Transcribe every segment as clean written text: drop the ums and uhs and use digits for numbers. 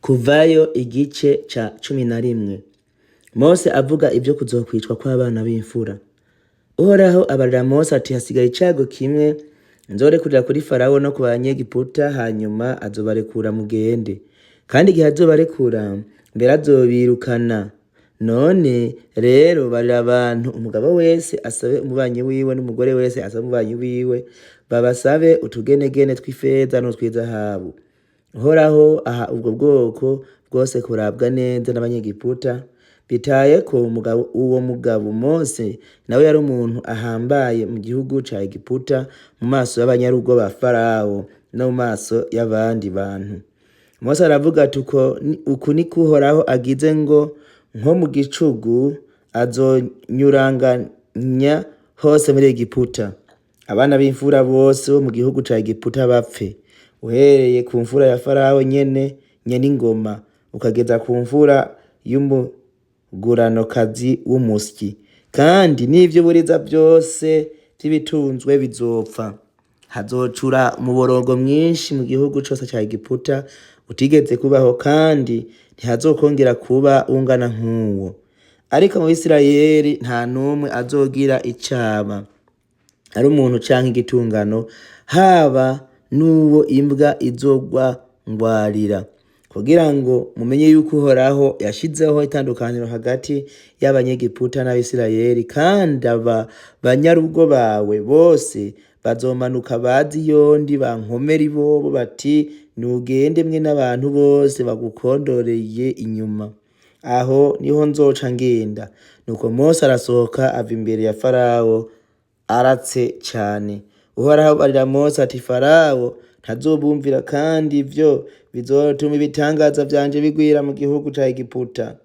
Kuvayo igice ca 11. Mose avuga ivyo kuzokwicwa kw'abana b'imfura. Uhoraho abarira Mose ati: "Hasigaye icago kimwe nzorekurira kuri Farawo no ku Banyegiputa, hanyuma azobarekura mugende. Kandi igihe azobarekura, mbere azobirukana. None rero barira abantu, umugabo wese asabe umubanyi wiwe n'umugore wese asabe umubanyi wiwe, babasabe utugenegene tw'ifeza n'utw'izahabu." Uhoraho aha ubwo bwoko bwose kurabwa neza n'Abanyegiputa, bitayeko umugabo, uwo mugabo Mose nawe yari umuntu ahambaye mu gihugu ca Egiputa, mu maso y'abanyarugo ba Farawo no mu maso y'abandi bantu. Mose aravuga ati: "Uku niko Uhoraho agize ngo nko mu gicugu azonyuranganya hose muri Egiputa, abana b'imfura bose bo mu gihugu ca Egiputa bapfe, uhereye ku mfura ya Farawo nyene nyen'ingoma, ukageza ku mfura y'umuguranokazi w'umusyi. Kandi n'ivy'uburiza vyose vy'ibitunzwe bizopfa. Hazocura umuborogo mwinshi mu gihugu cose ca Egiputa utigeze kubaho, kandi ntihazokongera kuba ungana nk'uwo. Ariko mu Bisirayeli nta n'umwe azogira icaba, ari umuntu canke igitungano, haba n'uwo imbwa izogwangwarira, kugira ngo mumenye yuko Uhoraho yashizeho itandukaniro hagati y'Abanyegiputa n'Abisirayeli. Kandi aba banyarugo bawe bose bazomanuka baze iyo ndi, bankomere ibobo bati: 'Nugende mwe n'abantu bose bagukondoreye inyuma.' Aho niho nzoca ngenda." Nuko Mose arasohoka ava imbere ya Farawo aratse cane. Uhoraho abarira Mose ati: "Farawo ntazobumvira, kandi ivyo bizotuma ibitangaza vyanje bigwira mu gihugu ca Egiputa."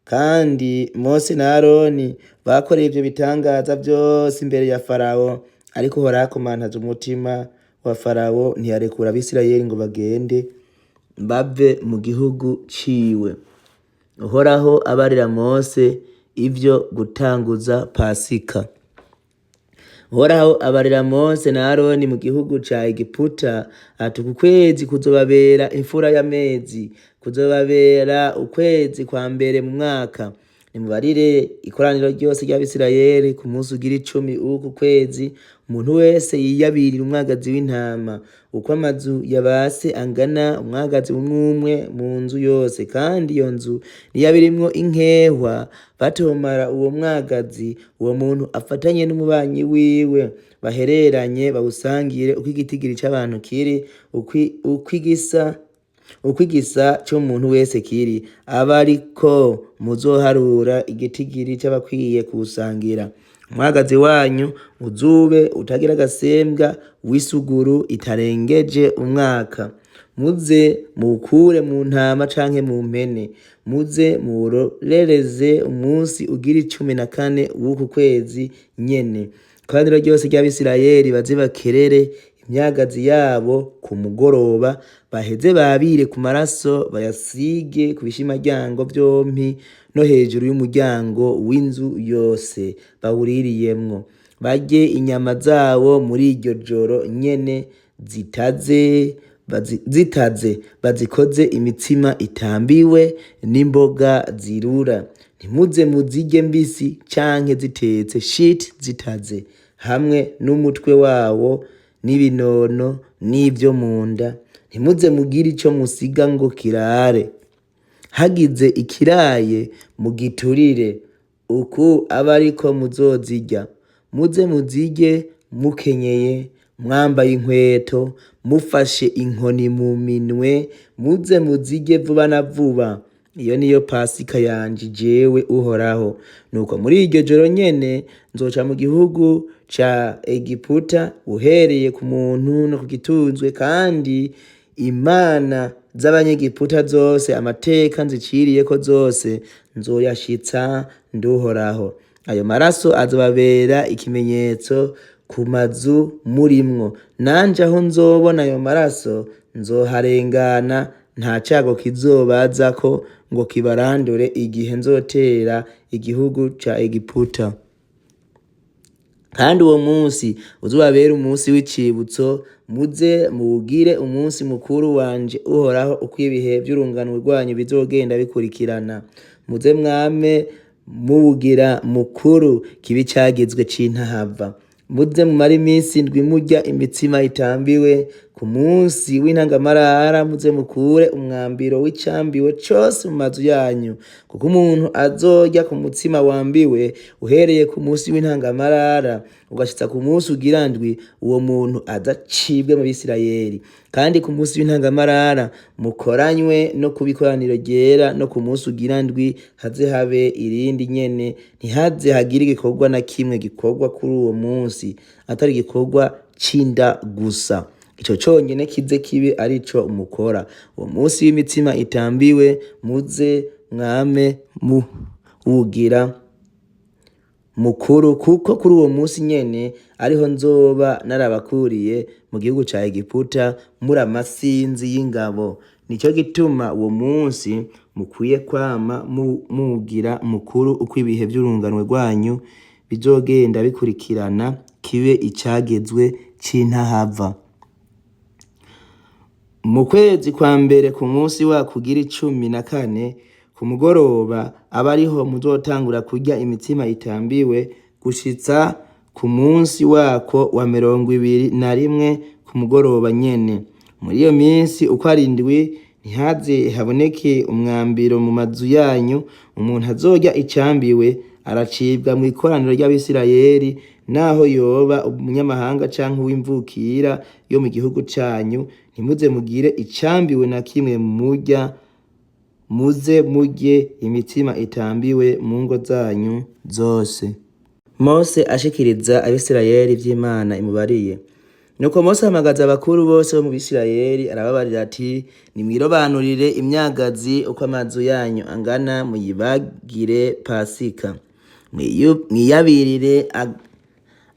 Kandi Mose na Aroni bakoreye ivyo bitangaza vyose imbere ya Farawo, ariko Uhoraho akomantaza umutima wa Farawo, ntiyarekura Abisirayeli ngo bagende bave mu gihugu ciwe. Uhoraho abarira Mose ivyo gutanguza Pasika. Uhoraho abarira Mose na Aroni mu gihugu ca Egiputa ati: "Uku kwezi kuzobabera imfura y'amezi, kuzobabera ukwezi kwa mbere mu mwaka. Nimubarire ikoraniro ryose ry'Abisirayeli: ku munsi ugira 10 w'uku kwezi, umuntu wese yiyabirire umwagazi w'intama, uko amazu ya ba se angana, umwagazi umwe umwe mu nzu yose. Kandi iyo nzu niyaba irimwo inkehwa, batomara uwo mwagazi, uwo muntu afatanye n'umubanyi wiwe bahereranye, bawusangire uko igitigiri c'abantu kiri, uko igisa c'umuntu wese kiri, abe ariko muzoharura igitigiri c'abakwiye kuwusangira. Umwagazi wanyu uzube utagira agasembwa, w'isuguru itarengeje umwaka. Muze muwukure mu ntama canke mu mpene. Muze muwurorereze umunsi ugira 14 w'uku kwezi nyene. Ikoraniro ryose ry'Abisirayeli baze bakerere imyagazi yabo ku mugoroba, baheze babire ku maraso, bayasige ku bishimaryango vyompi no hejuru y'umuryango w'inzu yose bawuririyemwo. Barye inyama zawo muri iryo joro nyene zitaze, bazikoze imitsima itambiwe n'imboga zirura. Ntimuze muzirye mbisi canke zitetse, shiti zitaze, hamwe n'umutwe wawo n'ibinono n'ivyo munda. Ntimuze mugire ico musiga ngo kirare. Hagize ikiraye mugiturire. Uku abe ariko muzozirya. Muze muzirye mukenyeye, mwambaye inkweto, mufashe inkoni mu minwe. Muze muzirye vuba na vuba. Iyo niyo Pasika yanje jewe Uhoraho. Nuko muri iryo joro nyene nzoca mu gihugu ca Egiputa, uhereye ku muntu no ku gitunzwe, kandi imana z'Abanyegiputa zose, amateka nziciriyeko zose, nzoyashitsa, nduhoraho. Ayo maraso azobabera ikimenyetso ku mazu murimwo. Nanje aho nzobona ayo maraso nzoharengana, nta cago kizobazako ngo kibarandure igihe nzotera igihugu ca Egiputa." Kandi uwo munsi uzobabere umunsi w'icibutso, muze muwugire umunsi mukuru wanje Uhoraho uko ibihe vy'urungano rwanyu bizogenda bikurikirana. Muze mwame muwugira mukuru, kibe icagezwe c'intahava. Muze mumare iminsi indwi murya imitsima itambiwe, ku munsi w'intangamarara muze mukure umwambiro w'icambiwe cose mu mazu yanyu, kuko umuntu azorya ku mutsima wambiwe uhereye ku munsi w'intangamarara ugashitsa ku munsi ugira ndwi, uwo muntu aze acibwe mu Bisirayeli. Kandi ku munsi w'intangamarara mukoranywe no kuba ikoraniro ryera, no ku munsi ugira ndwi haze habe irindi nyene, ntihaze hagire igikorwa na kimwe gikorwa kuri uwo munsi, atari igikorwa c'inda gusa. Ico conyene kize kibe arico mukora. Uwo munsi w'imitsima itambiwe muze mwame muwugira mukuru, kuko kuri uwo munsi nyene ariho nzoba narabakuriye mu gihugu ca Egiputa muri amasinzi y'ingabo. Nico gituma uwo munsi mukwiye kwama muwugira mukuru uko ibihe vy'urungano rwanyu bizogenda bikurikirana, kibe icagezwe c'intahava. Mu kwezi kwa mbere ku munsi wako ugira 14 ku mugoroba, abe ariho muzotangura kurya imitsima itambiwe gushitsa ku munsi wako wa 21 ku mugoroba nyene. Muri iyo minsi uko ari indwi ntihaze haboneke umwambiro mu mazu yanyu. Umuntu azorya icambiwe aracibwa mw'ikoraniro ry'Abisirayeli, naho yoba umunyamahanga canke uw'imvukira yo mu gihugu canyu. Ntimuze mugire icambiwe na kimwe murya, muze murye imitsima itambiwe mu ngo zanyu zose. Mose ashikiriza Abisirayeli ivy'Imana imubariye. Nuko Mose ahamagaza abakuru bose bo mu Bisirayeli, arababarira ati: nimwirobanurire imyagazi uko amazu yanyu angana, muyibagire Pasika. Mwiyabirire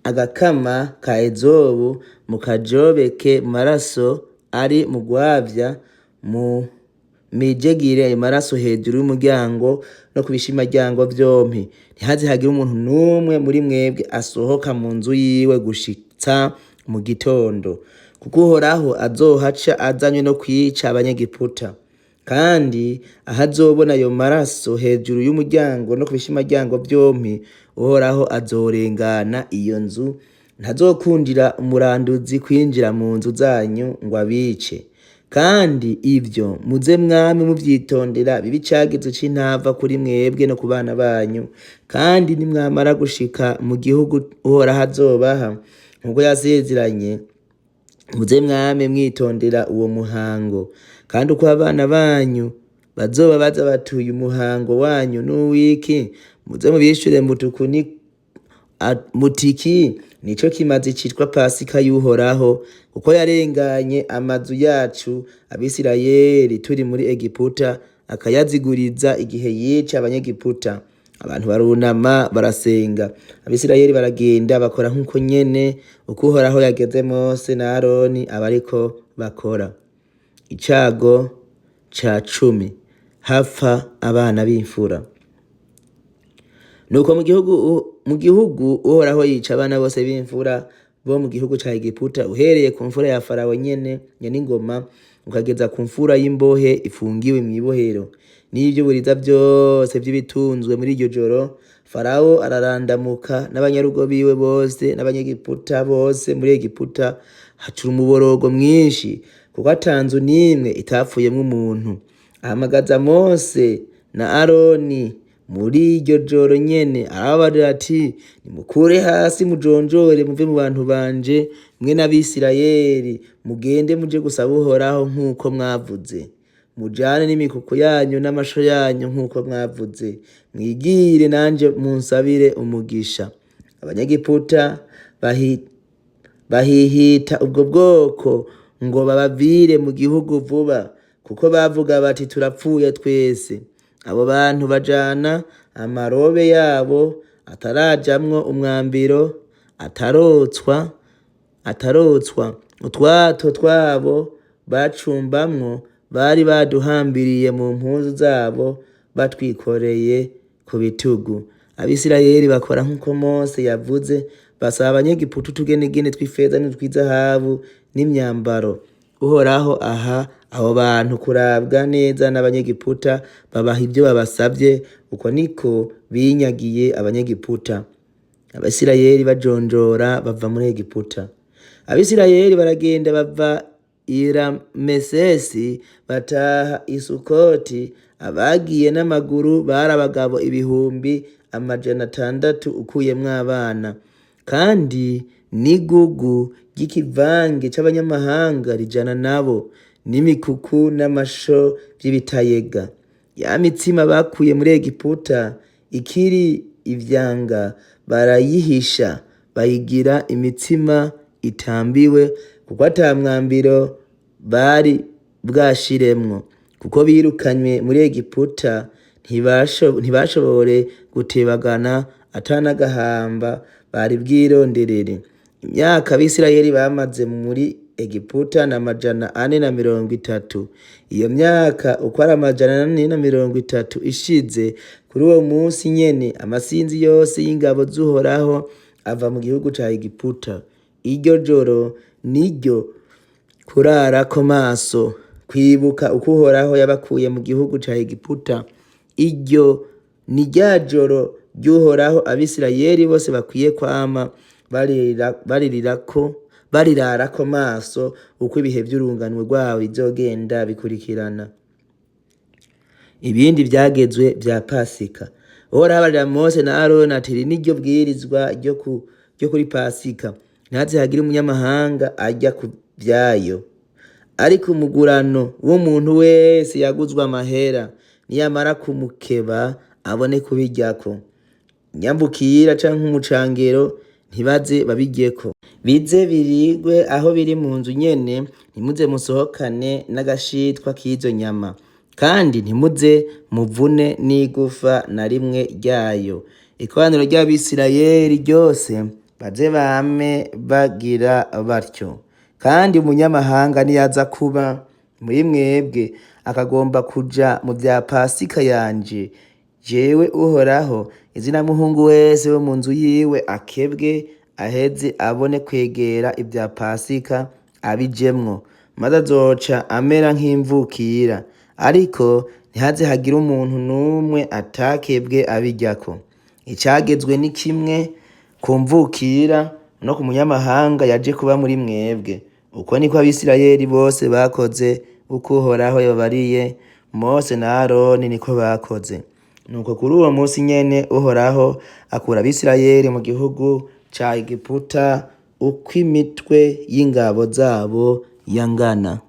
agakama ka ezobu, mukajobeke mu maraso ari mu rwavya, mumijegire ayo maraso hejuru y'umuryango no ku bishimaryango vyompi. Ntihaze hagire umuntu n'umwe muri mwebwe asohoka mu nzu yiwe gushitsa mu gitondo, kuko Uhoraho azohaca azanywe no kwica abanyegiputa. Kandi aho azobona ayo maraso hejuru y'umuryango no ku bishimaryango vyompi, Uhoraho azorengana iyo nzu, ntazokundira umuranduzi kwinjira mu nzu zanyu ngo abice. Kandi ivyo muze mwame muvyitondera, bibe icagezo c'intava kuri mwebwe no ku bana banyu. Kandi nimwamara gushika mu gihugu Uhoraho azobaha nk'uko yasezeranye, muze mwame mwitondera uwo muhango. Kandi uko abana banyu bazoba baza batuye umuhango wanyu n'uwiki, muze mubishure mutiki nico kimazi citwa Pasika y'Uhoraho, kuko yarenganye amazu yacu Abisirayeli turi muri Egiputa, akayaziguriza igihe yica abanyegiputa. Abantu barunama barasenga, Abisirayeli baragenda bakora nk'uko nyene uko Uhoraho yageze Mose na Aroni abariko bakora. Icago ca 10, hapfa abana b'imfura. Nuko mu gihugu Uhoraho yica abana bose b'imfura bo mu gihugu ca Egiputa, uhereye ku mfura ya Farawo nyene nyen'ingoma, ukageza ku mfura y'imbohe ifungiwe mw'ibohero, n'ivy'uburiza vyose vy'ibitunzwe. Muri iryo joro Farawo ararandamuka n'abanyarugo biwe bose n'abanyegiputa bose muri Egiputa, hacura umuborogo mwinshi, kuko ata nzu n'imwe itapfuyemwo umuntu. Ahamagaza Mose na Aroni muri iryo joro nyene, arababarira ati: nimukure hasi mujonjore muve mu bantu banje, mwe n'Abisirayeli, mugende muje gusaba Uhoraho nk'uko mwavuze. Mujane n'imikuku yanyu n'amasho yanyu nk'uko mwavuze, mwigire nanje munsabire umugisha. Abanyegiputa bahihita ubwo bwoko ngo babavire mu gihugu vuba, kuko bavuga bati turapfuye twese. Abo bantu bajana amarobe yabo atarajamwo umwambiro, atarotswa. Utwato twabo bacumbamwo bari baduhambiriye mu mpuzu zabo, batwikoreye ku bitugu. Abisirayeli bakora nk'uko Mose yavuze, Basaba abanyegiputa utugenegene tw'ifeza n'utw'izahabu n'imyambaro. Uhoraho aha abo bantu kurabwa neza n'abanyegiputa, babaha ivyo babasavye. Uko niko binyagiye abanyegiputa. Abisirayeli bajonjora bava muri Egiputa. Abisirayeli baragenda bava i Ramesesi bataha i Sukoti. Abagiye n'amaguru bari abagabo 600,000 ukuyemwo abana. Kandi n'igugu ry'ikivange c'abanyamahanga rijana nabo, n'imikuku n'amasho vy'ibitayega. Ya mitsima bakuye muri Egiputa ikiri ivyanga barayihisha, bayigira imitsima itambiwe, kuko ata mwambiro bari bwashiremwo. Kuko birukanywe muri Egiputa ntibashobore gutebagana, ata n'agahamba bari bwironderere. Imyaka Abisirayeli bamaze muri Egiputa ni 430. Iyo myaka uko ari 430 ishize, kuri uwo munsi nyene amasinzi yose y'ingabo z'Uhoraho ava mu gihugu ca Egiputa. Iryo joro niryo kurarako maso, kwibuka uko Uhoraho yabakuye mu gihugu ca Egiputa. Iryo ni rya joro ry'Uhoraho Abisirayeli bose bakwiye kwama barirarako maso, uko ibihe vy'urunganwe rwabo bizogenda bikurikirana. Ibindi vyagezwe vya Pasika. Uhoraho abarira Mose na Aroni ati: iri niryo bwirizwa ryo kuri Pasika. Ntihaze hagire umunyamahanga arya ku vyayo. Ariko umugurano w'umuntu wese yaguzwe amahera, niyamara kumukeba abone kubiryako. Inyambukira canke umucangero ntibaze babiryeko. Bize birigwe aho biri mu nzu nyene, ntimuze musohokane n'agashitwa k'izo nyama. Kandi ntimuze muvune n'igufa na rimwe ryayo. Ikoraniro ry'Abisirayeli ryose baze bame bagira batyo. Kandi umunyamahanga niyaza kuba muri mwebwe akagomba kuja mu vya Pasika yanje, jewe Uhoraho, izina muhungu wese wo mu nzu yiwe akebwe, aheze abone kwegera ivya Pasika abijemwo, maze azoca amera nk'imvukira. Ariko ntihaze hagire umuntu n'umwe atakebwe abiryako. Icagezwe ni kimwe ku mvukira no ku munyamahanga yaje kuba muri mwebwe. Uko niko Abisirayeli bose bakoze uko Uhoraho yababariye, Mose na Aroni niko bakoze. Nuko kuri uwo munsi nyene Uhoraho akura Abisirayeli mu gihugu ca Egiputa uko imitwe y'ingabo zabo yangana.